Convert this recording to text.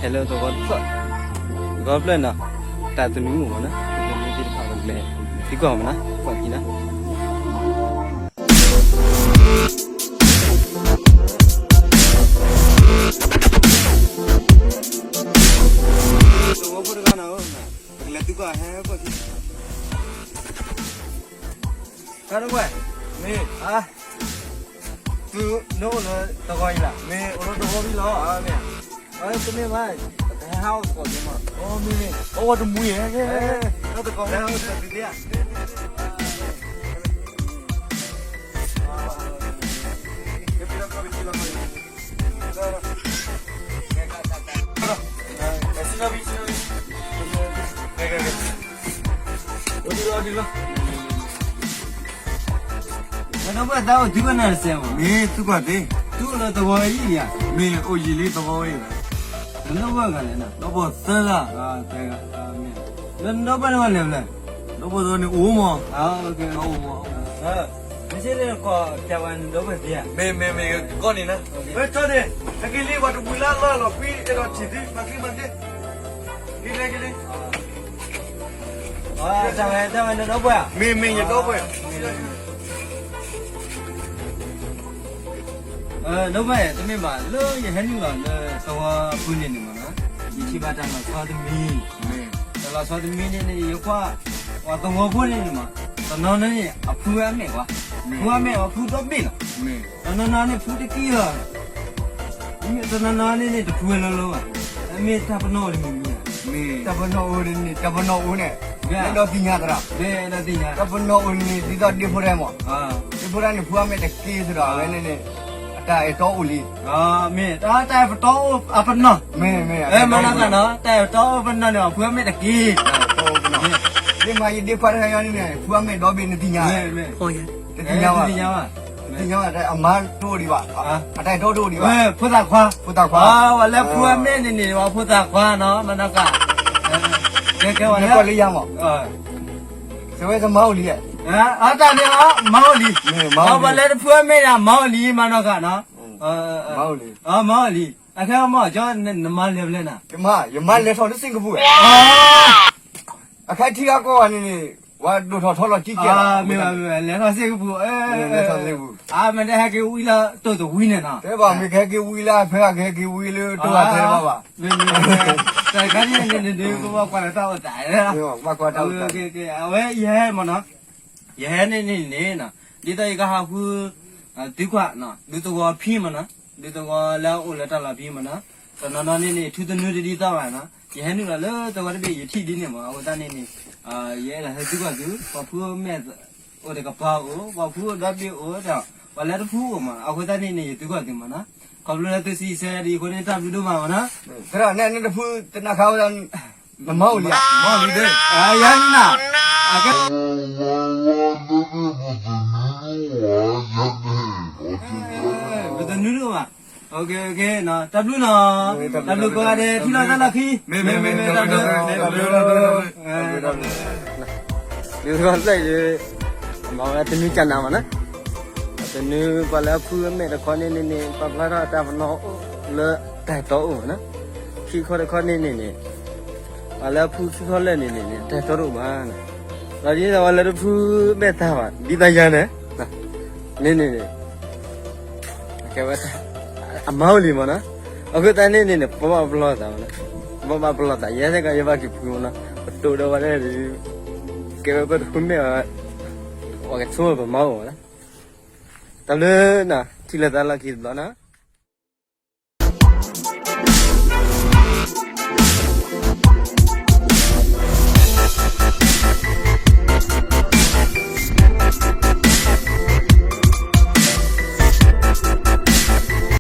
ဟဲလၢသဝီတဖျၢၣ်, သဝီတဖျၢၣ်နီၤ, တၢ်သနူအိၣ်မးနီၤ, သနူသ့ၣ်တဖၣ်ပကလဲၤသံကွၢ်မးနီၤ, ကွၢ်က့ၤနီၤ. သဝီဖိတဂၤနီၤ, ပကလဲၤသံကွၢ်ဟဲကွၢ်က့ၤ. တၢ်ဒိၣ်ဝဲၢ်, မ့ၢ်, သုနအိၣ်လၢသဝီအံၤလီၤ. မ့ၢ်အိၣ်လၢသဝီဖဲလီၤ. တမ့ၢ်ဘၣ်, ပကဟဲဟးအိၣ်သကိးက့ၤမး. အိၣ်မ့ၢ်မ့ၢ်, အိၣ်ဝဲတမှံၤ, လၢသကိး, ဒ်လီၤဒ်လီၤ. နဒီပုၢ်ဝဲၢ်သးအိၣ်သံကွၢ်နၤတစဲးမး. မ့ၢ်သံကွၢ်သ့, သုအိၣ်လၢသဝီအံၤဧါ. မ့ၢ်အိၣ်ယံာ်လံသဝီအံၤ. နဒီပုၢ်ဝဲၢ်ဂၤလဲၣ်နီၤ. ဒီပုၢ်ဝဲၢ်သၢဂၤ. သၢဂၤ, မ့ၢ်, နဒီပုၢ်ဝဲၢ်တဂၤလဲၤဖဲလဲၣ်. ဒီပုၢ်ဝဲၢ်တဂၤန့ၣ်အိၣ်မး. အိၣ်မး, မ့ၢ်စ့ၢ်ကီးကဲဝဲနဒီပုၢ်ဝဲၢ်သ့ဧါ. မ့ၢ်မ့ၢ်မ့ၢ်ကီၢ်န့ၣ်နီၤ. ဝဲထီၣ်န့ၣ်, ဟဲက့ၤလံ ပှၤတမှံၤလၢလီၢ်လီၤကွံ အဲၣ်ဒိးထံၣ်သု မၤက့ၤမၤက့ၤ, က့ၤလဲၤက့ၤလံ. တၢ်ဝဲ တၢ်ဝဲနဒီပုၢ်ဝဲၢ်ဧါ. မ့ၢ်မ့ၢ်ယဒီပုၢ်ဝဲၢ်. ဒီပုၢ်ဝဲၢ် တမ့ၢ်ဘၣ် လၢယဟဲနုာ်လီၤလၢသဝီအပူၤန့ၣ်န့ၣ်မးနီၤ, ယထံၣ်ဘၣ်တၢ်လီၤဆီတမံၤ, တၢ်လီၤဆီတမံၤန့ၣ်န့ၣ် ယကွၢ် ပှၤသဝီဖိန့ၣ်န့ၣ်မး, တနီၤန့ၣ်န့ၣ် အဖုအမဲာ်ကွၢ်, ဖုအမဲာ်အဖုဒီဘ့ၣ်လီၤ, တနီၤနီၤန့ၣ်ဖုတက့ၢ်လီၤ, တနီၤနီၤန့ၣ်န့ၣ် တဖုဝဲလၢလၢဘၣ်, မ့ၢ်တၢ်ပနီၣ်အိၣ်တမံၤမံၤဧါ, တၢ်ပနီၣ်အိၣ်န့ၣ် တၢ်ပနီၣ်အိၣ်န့ၣ်, အဲၣ်ဒိးသ့ၣ်ညါသရၣ်, တၢ်ပနီၣ်အိၣ်န့ၣ် ဒ်သိးဒ့ဖိတၢ်မး, ဒ့ဖိတၢ်န့ၣ် ဖုအမဲာ်တက့ၢ်သဒီး အဝဲန့ၣ်န့ၣ် အတၢ်အဲၣ်တီအိၣ်လံ, မ့ၢ်တၢ်အဲၣ်တီအိၣ်အပနီၣ်, မ့ၢ်မ့ၢ် မ့ၢ်နီၤနီၤ တၢ်အဲၣ်တီအိၣ်ပနီၣ်န့ၣ် ဖုအမဲာ်တက့ၢ်, ဒ်မးယဒ့ခွါတခါအံၤန့ၣ် ဖုအမဲာ်ဒီဘ့ၣ်နသ့ၣ်ညါ, တသ့ၣ်ညါဘၣ်, တသ့ၣ်ညါဘၣ် အမါတအိၣ်ဒံးဘၣ်, အတၢ်အဲၣ်တီတအိၣ်ဒံးဘၣ်, ဖိသၣ်ခွါ, ဖိသၣ်ခွါ, ပှၤလၢဖုအမဲာ်န့ၣ်န့ၣ် ပှၤဖိသၣ်ခွါနီၤ မနီၢ်ကါ, ကဲကဲဝဲလၢ စဝဲသမါအိၣ်လံ, အတၢ်န့ၣ် မါအိၣ်လံ, ပှၤလၢတဖုအမဲာ်န့ၣ် မါအိၣ်လံ မနီၢ်ကါနီၤ, မါအိၣ်လံ, မါအိၣ်လံ, အခဲအံၤမ့ၢ် နမါလဲၤဖဲလဲၣ်နီၤ, ယမါလဲၤထီၣ်လၢစ့ၣ်ကပူၤ, အခါထံဂၤကီၢ်ဂၤန့ၣ်န့ၣ် ပှၤဒိၣ်ထီၣ်ထီလီၤကံကဲလီၤ, မ့ၢ်ဘၣ်မ့ၢ်ဘၣ် လဲၤထီၣ်စ့ၣ်ကပူၤ, မ့ၢ်တဟဲက့ၤဝံလၢတိၢ်တဝံန့ၣ်နီၤ, တဲဘၣ်မ့ၢ်ကဟဲက့ၤဝံလၢဖဲဂၤကဟဲက့ၤဝံလၢတိၢ်ဂၤတဲဘၣ်ဘၣ်, မ့ၢ်မ့ၢ် တခါန့ၣ်န့ၣ် ပဘၣ်ကွၢ်လီၤတၢ်အိၣ်သး, အဝဲယဟဲမ့ၢ်နီၤ, ယဟဲန့ၣ်န့ၣ်န့ၣ် ဒ်သိးယကဟးဃု သံကွၢ် ဒူသဝီဖံမ့ၢ်နီၤ, ဒူသဝီလၢအအိၣ်လၢတၢ်လီၢ်ဖံမ့ၢ်နီၤ, တနီၤနီၤန့ၣ်န့ၣ် ထူသနူတဒ်သိးဘၣ်နီၤ, ယဟဲနုာ်လီၤလၢသဝီတဘ့ၣ် ယထံၣ်ဒ်န့ၣ်မ့ၢ် အဃိသတးန့ၣ်န့ၣ် ယအဲၣ်ဒိးဟဲသံကွၢ်သု, ပှၤဖုမဲာ်အိၣ်တကပၤအိၣ်, ပှၤဖုဒီဘ့ၣ်အိၣ်ဒီး ပှၤလၢတဖုအိၣ်မ့ၢ် အဃိသတးန့ၣ်န့ၣ် ယသံကွၢ်သုမ့ၢ်နီၤ, ခီဖျိလၢသုစံးဆၢဒ်အံၤအဃိန့ၣ် တၢ်ဘျုးဒိၣ်မးမ့ၢ်နီၤ, သရၣ်န့ၣ်နတဖုတနၢ်ခါဝဲဒၣ် နမါအိၣ်လံဧါ, မါအိၣ်လံ, ယၤနၤ, အကဲ ပသနူဒိၣ်ဘၣ်, တၢ်ဘျုးနီၤ, တၢ်ဘျုးကိးဂၤဒဲး ထံၣ်လိာ်သးလီၢ်ခံ, မ့မ့မ့မ့ တၢ်ဘျုး, တၢ်ဘျုး, ဒ်သိးလၢ အမၤဝဲသနူကနၤမ့ၢ်နီၤ, သနူပှၤလၢအဖုအမဲာ်တခီန့ၣ်န့ၣ်န့ၣ် ပာ်ဖျါထီၣ်တၢ်ပနီၣ်အိၣ်လၢတၢ်တီအိၣ်မ့ၢ်နီၤ, ခံခီတခီန့ၣ်န့ၣ်န့ၣ် ပှၤလၢအဖုခံခီလၢာ်န့ၣ်န့ၣ်န့ၣ် တၢ်တီတအိၣ်ဘၣ်နီၤ, ဒီးဒ်သိးပှၤလၢတဖုမဲာ်သၣ်ဘၣ် ဒ်သိးယၤန့ၣ် န့ၣ်န့ၣ်န့ၣ် ကဲဝဲ အမါအိၣ်လံမ့ၢ်နီၤ, အဃိသတးန့ၣ်န့ၣ်န့ၣ် ပဘၣ်ပလီၢ်သးမ့ၢ်နီၤ, ပဘၣ်ပလီၢ်သး ယဲစ့ၢ်ကီး ယဘၣ်က့ၤဖုမ့ၢ်နီၤ, ပတိၢ်ဒီးဝဲဒၣ် ကဲဝဲပတဖုမဲာ်ဘၣ်, ပှၤကဆိပမါအိၣ်မ့ၢ်နီၤ, တၢ်ဘျုးနီၤ ထံၣ်လိာ်သးလီၢ်ခံတဘျီနီၤ.